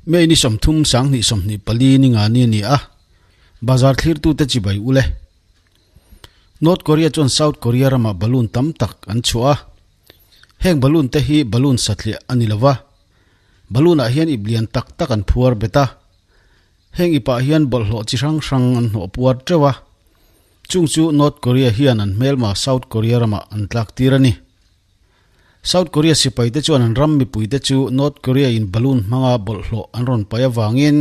May ni 30 2024 ni nga ni a ni a, bazar thlirtute chibai ule. North Korea chuan South Korea ramah balloon tam tak an chhuah a, heng balloon te hi balloon satliah a ni lova, balloon ah hian ip lian tak tak an phuar bet a, heng ipah hian bawlhhlawh chi hrang hrang an hnawh puar teuh a, chung chu North Korea hian an hmelma South Korea ramah an tlak tir a ni. South Korea sipaite chuan an ram mipuite chu North Korea in balloon hmanga bawlhhlawh an rawn paih avangin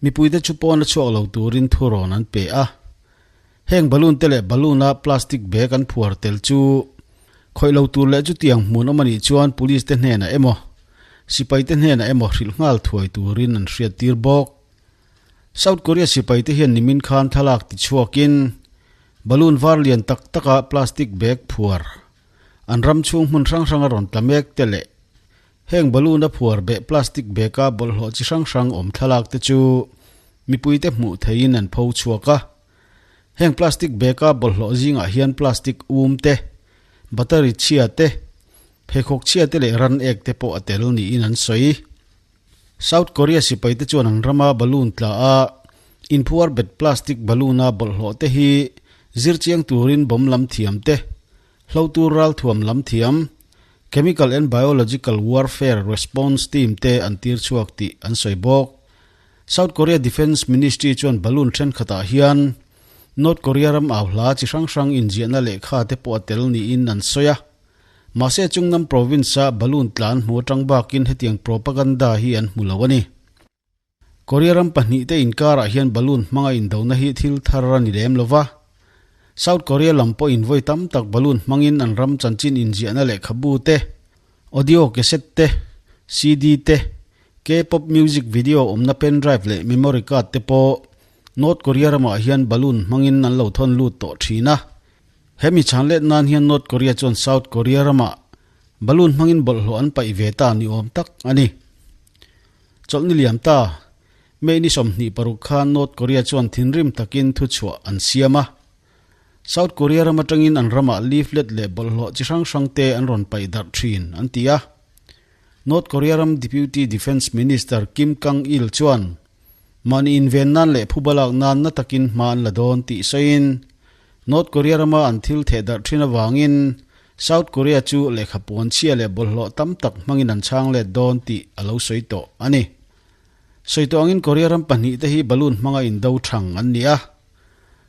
mipuite chu pawn a chhuak lo turin thurawn an pe a. Heng balloon te leh balloon a plastic bag an phuar tel chu khawih lo tur leh chutiang hmun awm a nih chuan police te hnenah emaw sipaite hnenah emaw hrilh nghal thuai turin an hriattir bawk. South Korea sipaite hian nimin khan thlalak tichhuakin balloon var lian tak taka plastic bag phuar An ram chhung hmun hrang hranga rawn tla mek te leh heng balloon a phuar beh plastic bag a bawlhhlawh chi hrang hrang awm thlalak te chu mipuite hmuh theihin an pho chhuak a. Heng plastic bag a bawlhhlawh zingah hian plastic um te, battery chhia te, pheikhawk chhia te leh ran ek te pawh a tel niin an sawi. South Korea sipaite chuan an rama balloon tla a inphuar bet plastic balloon a bawlhhlawh te hi zir chiang turin bomb lam thiam te, hlotur ralthuam lam thiam, Chemical and Biological Warfare Response Team te an tir chhuak tih an sawi bawk. South Korea Defence Ministry chuan balloon thenkhatah hian North Korea ram au hla chi hrang hrang inziahna lehkha te pawh a tel niin an sawi a. Mahse Chungnam Province-a balloon tlan hmu atang bakin hetiang propaganda hi an hmu lo a ni. Korea ram pahnihte inkarah hian balloon hmanga indona hi thil thar a ni lem lo va. South Korea lam pawhin vawi tam tak balloon hmangin an ram chanchin inziahna lehkhabu te, audio cassette te, CD te, K-pop music video awmna pen drive leh memory card te pawh North Korea ramah hian balloon hmangin an lo thawn lut tawh thin a. Hemi chhan let nan hian North Korea chuan South Korea ramah balloon hmangin bawlhhlawh an paih ve ta ni awm tak a ni. Chawlhni liam ta, May ni 26 khan North Korea chuan thinrim takin thuchhuah an siam a. South Korea ram atangin an ramah leaflet leh bawlhhlawh chi hrang hrang te an rawn paih darh thin an ti a. North Korea ram Deputy Defence Minister Kim Kang-il chuan Mahni inven nan leh phuba lak nan na takin hma an la dawn tih sawiin North Korea rama an thil theh darh thin avangin South Korea chu lehkha puan chhia leh bawlhhlawh tam tak hmangin an chhang let dawn tih a lo sawi tawh a ni. Sawi tawh angin Korea ram pahnihte hi balloon hmanga indo thang an ni a.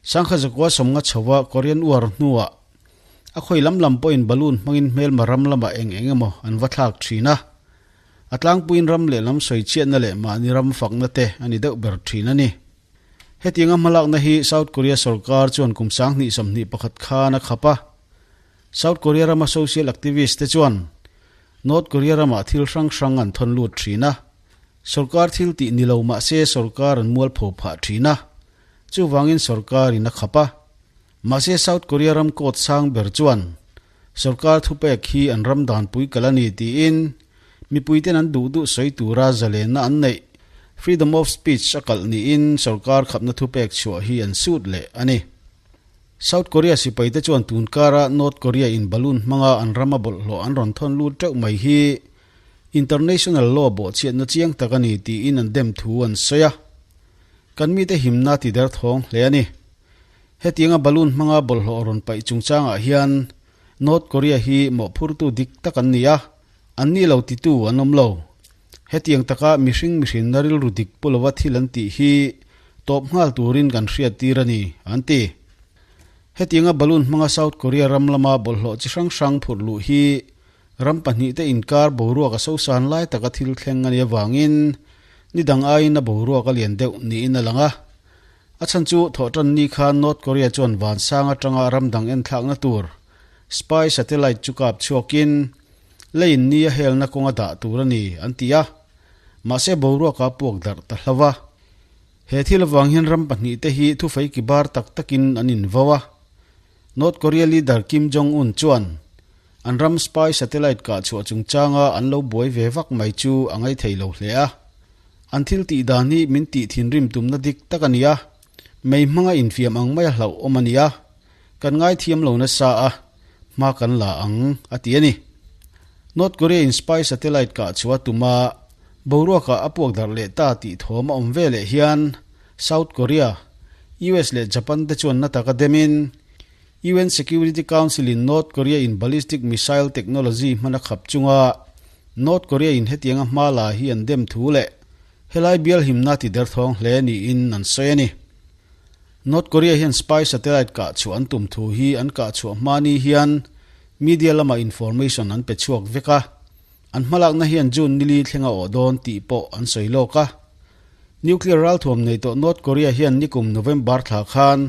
Sangkha zakua sawmnga chhova Korean War hnuah a khawi lam lam pawhin balloon hmangin hmelma ram lamah eng eng emaw an va thlak thin a. A tlangpuiin ram lehlam sawi chhiatna leh mahni ram fakna te a ni deuh ber thin a ni. Hetianga hmalakna hi South Korea sorkar chuan kum 2021 khan a khap a. South Korea rama social activist te chuan North Korea ramah thil hrang hrang an thawn lut thin a. Sorkar thil tih ni lo mah se sorkar an mualpho phah thin a. Chuvangin sorkarin a khap a. Mahse South Korea ram court sang ber chuan Sorkar thupek hi an ram danpui kal a ni tiin mipuiten an duh duh sawi tura zalenna an neih, freedom of speech, a kalh niin sorkar khapna thupek chhuah hi an sut leh a ni. South Korea sipaite chuan tun kara North Korea in balloon hmanga an rama bawlhhlawh an rawn thawn lut teuh mai hi international law bawhchhiatna chiang tak a ni tiin an dem thu an sawi a. Kan mite himna ti derthawng hle a ni. Hetianga balloon hmanga bawlhhlawh rawn paih chungchangah hian North Korea hi mawhphurtu dik tak an ni a, an ni lo titu an awm lo. Hetiang taka mihring mihrinna rilru dik pu lova thil an tih hi tawp nghal turin kan hriat tir a ni, an ti. Hetianga balloon hmanga South Korea ram lama bawlhhlawh chi hrang hrang phurh luh hi ram pahnihte inkar boruak a sosan lai taka thil thleng a nih avangin ni dang aiin a boruak a lian deuh niin a lang a. A chhan chu thawhtan ni khan North Korea chuan vansang atanga ram dang enthlakna tur spy satellite chu kap chhuakin leiin ni a helna kawnga dah tur a ni an ti a, mahse boruaka puak darh ta hlo a. He thil avang hian ram pahnihte hi thufei ki bar tak takin an invo a. North Korea leader Kim Jong-un chuan an ram spy satellite kah chhuah chungchanga an lo buai ve vak mai chu a ngaithei lo hle a. An thil tih dan hi min tih thinrim tumna dik tak a ni a, mei hmanga infiam ang maia hlauh awm a ni a, kan ngaithiam lo nasa a, hma kan la ang, a ti a ni. North Korea in spy satellite kah chhuah a tum a, Boruakah a puak darh leh ta tih thawm a awm ve leh hian South Korea, US leh Japan te chuan na taka demin UN Security Council in North Korea in ballistic missile technology hman a khap chunga North Korea in hetianga hma la hi an dem thu leh helai bial himna ti derthawng hle niin an sawi a ni. North Korea hian spy satellite kah chhuah an tum thu hi an kah chhuah hma ni hian media lama information an pe chhuak vek a, an hmalakna hian June nili thleng a awh dawn tih pawh an sawi lawk a. Nuclear ralthuam nei tawh North Korea hian nikum November thla khan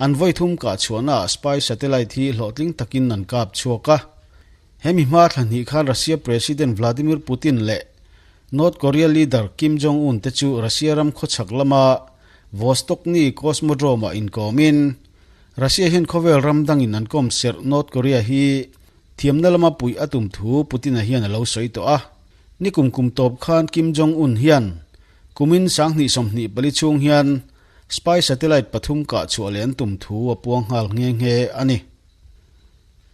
an vawi thum kah chhuahnaah spy satellite hi hlawhtling takin an kap chhuak a. Hemi hma thla hnih khan Russia President Vladimir Putin leh North Korea leader Kim Jong-un te chu Russia ram khawchhak lama Vostochny Cosmodrome-ah inkawmin, Russia hian khawvel ram dangin an kawm serh North Korea hi thiamna lama puih a tum thu Putin-a hian a lo sawi tawh a. Nikum kum tawp khan Kim Jong-un hian kumin 2024 chhung hian spy satellite pathum kah chhuah leh an tum thu a puang nghal nghe nghe a ni.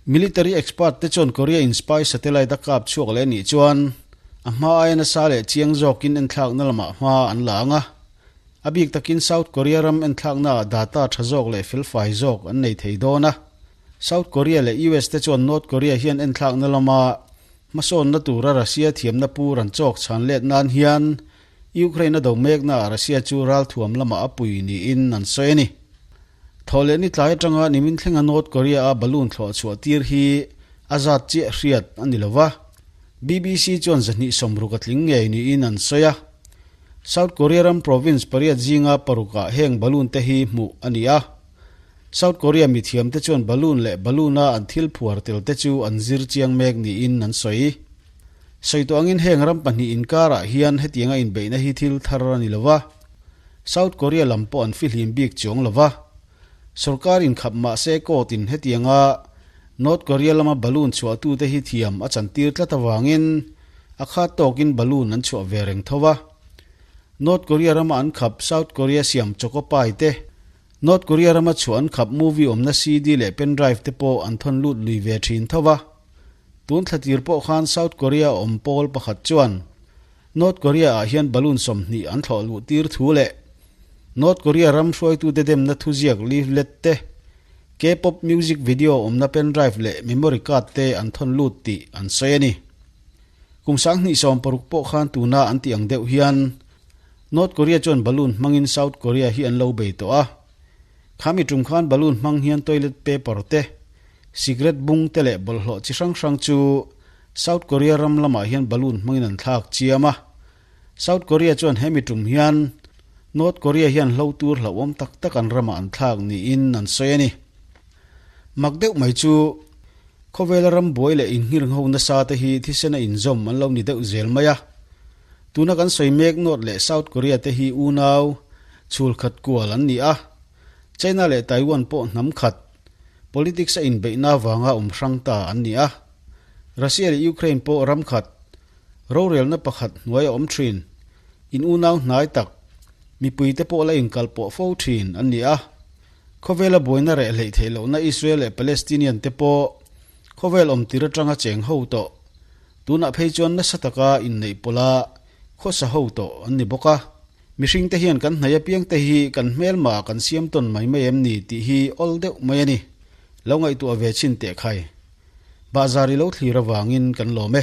Military expert te chuan Korea in spy satellite a kap chhuak leh anih chuan a hma aia nasa leh chiang zawkin enthlakna lamah hma an la ang a. A bik takin South Korea ram enthlakna ah data tha zawk leh felfai zawk an nei thei dawn a. South Korea leh US te chuan North Korea hian enthlakna lama hmasawnna tura Russia thiamna pur an chawk chhan let nan hian Ukraine a do mekna ah Russia chu ralthuam lamah a pui niin an sawi a ni. Thawhleh ni tlai atanga nimin thlenga North Korea a balloon thlawh chhuah tir hi a zat chiah hriat a ni lova, BBC chuan 260 a tling ngei niin an sawi a. South Korea ram province pariat zinga parukah heng balloon te hi hmuh a ni a. South Korea mithiam te chuan balloon leh balloon a an thil phuar tel te chu an zir chiang mek niin an sawi. Sawi tawh angin heng ram pahnih inkarah hian hetianga inbeihna hi thil thar a ni lova. South Korea lam pawh an fihlim bik chuang lo va, sorkar inkhap mah se court in hetianga North Korea lama balloon chhuahtute hi thiam a chantir tlat avangin a khat tawkin balloon an chhuah ve reng tho va. North Korea rama an khap South Korea siam choco pie te, North Korea rama chhuah an khap movie awmna CD leh pen drive te pawh an thawn lut lui ve thin tho va. Tun thlatir pawh khan South Korea awm pawl pakhat chuan North Korea ah hian balloon 20 an thlawh luh tir thu leh North Korea ram hruaitute demna thuziak leaflet te, K-pop music video awmna pen drive leh memory card te an thawn lut tih an sawi a ni. Kum 2016 pawh khan tuna an tih ang deuh hian North Korea chuan balloon hmangin South Korea hi an lo bei tawh a. Khami tum khan balloon hmang hian toilet paper te, cigarette bung te leh bawlhhlawh chi hrang hrang chu South Korea ram lamah hian balloon hmangin an thlak chiam a. South Korea chuan hemi tum hian North Korea hian hlo tur hlauhawm tak tak an ramah an thlak niin an sawi a ni. Mak deuh mai chu khawvela ram buai leh inghirngho nasa te hi thisen a inzawm an lo ni deuh zel mai a. Tuna kan sawi mek North leh South Korea te hi unau chhul khat kual an ni a. China leh Taiwan pawh hnam khat politics a inbeihna avanga awm hrang ta an ni a. Russia leh Ukraine pawh ram khat, rorelna pakhat hnuai a awm thin, in unau hnai tak, mipuite pawh la inkal pawh fo thin an ni a. Khawvela buaina reh hleih theih lohna Israel leh Palestinian te pawh khawvel awm tir atanga cheng ho tawh, tunah phei chuan nasa taka inneih pawla khawsa ho tawh an ni bawk a. Mihring te hian kan hnaih apiang te hi kan hmelma kan siam tawn mai mai em ni tih hi awl deuh mai a ni. Lo ngaihtuah ve chhin teh khai. Bahzar i lo thlir avangin kan lawm e.